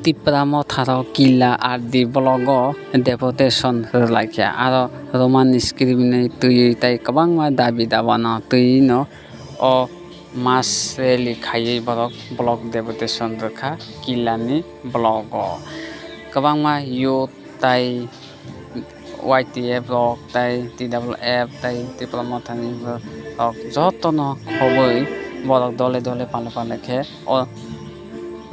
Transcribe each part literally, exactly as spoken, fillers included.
Tipra Motharo Killa R D block o deputation rwlaikha, aro Roman script ni twiwi tei kwbangma dabi dabano twiwi no o mass rally khaiwi borok block deputation rwkha Killa ni block o. Kwbangma youth tei Y T F rok tei T W F tei Tipra Mothani rok jotono khobwi borok dole dole pale pale khe o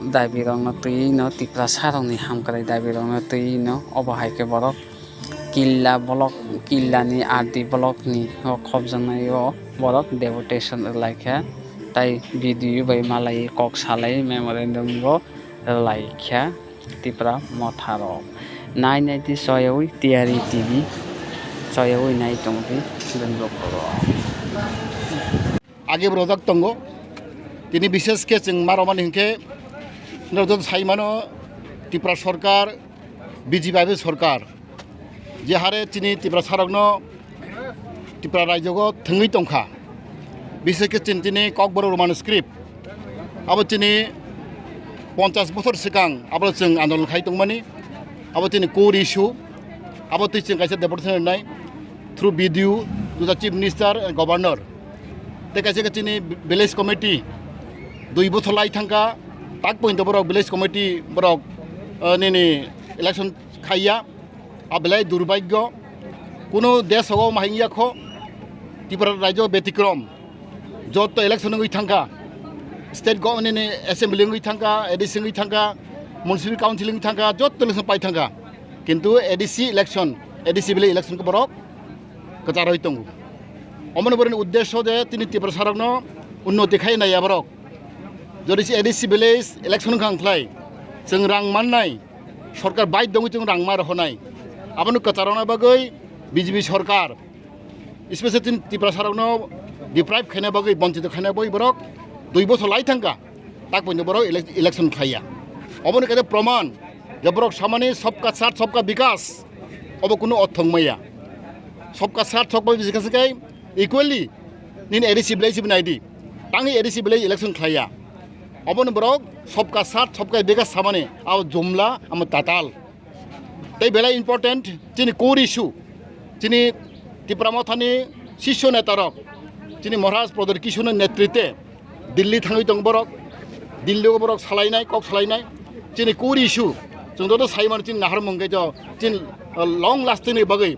dabi rokno twiwi no Tiprasa rokni hamkrai dabi rokno twiwi no obo hai khe borok Killa block, Killa ni R D block ni o khopjaknai o borok deputation rwlaikha tei B D O bai malai kok salai memorandum bo rwlaikha. Tipra Motharo. Nai nai di soyawi T R E T V, soyawi nai tong di, dun rok ro. Age bo rojak tongo. Tini bishes khe chwng ma romani hinkhe norok joto sai mano Tipra Sarkar, B J P I P F Sarkar. Je hare chini Tiprasarokno Tipra raijogo thwngwi tongkha. Bishes khe chini tini Kokborok Roman script. Abo chini ponchas bochor swkang abo chwng andolon khai tongmani. Abo chini core issue. Abo twi chwng kaisa deputation rwnai through B D O to the Chief Minister and Governor. Tei kaisa khe chini village committee dui bochor lai thangkha. Tak pointo borok village committee borok, eh, nini election khaiya. A belai durbhagyo, kunu desh o ma hingya kho, Tripura rajyo betikrom, jotto election wngwi thangkha, state government ni assembly wngwi thangkha, A D C wngwi thangkha, municipal council wngwi thangkha, jotto election pai thangkha, kintu A D C election, A D C village election khe borok kwcharwi tongo. Omoni borokni uddesyo je tini Tiprasarokno unnoti khai naiya borok. Jodi se A D C village election wngkha wngkhlai, chwng rang mannai, sorkar baidhyo wngwi chwng rang ma rohornai. Abono kwcharokna bagwi B J P sorkar, especially chini Tiprasarokno deprive khaina bagwi, bonchito khaina bagwi borok dui bochor lai thangkha, tak pointo borok elec-, election khlaiya. Oboni kaisa proman je borok samani sabka saath sabka bikas, obo kunu ortho wngmaya. Sabka saath sabka bikas khe equally nini A D C village bo naidi, tangwi A D C village election khlaiya. Oboni borok sabka saath sabka bikas samani abo jumla amo tatal. Tei belai important chini core issue, chini Tipra Mothani sisyo netarok, chini Maharaj Pradot Kishorni netritwe Delhi thangwi tongo borok, Delhi o borok salainai, kok salainai, chini core issue, chwng joto sai mano chini naharmung khe jo, chini, uh, long lasting ni bagwi.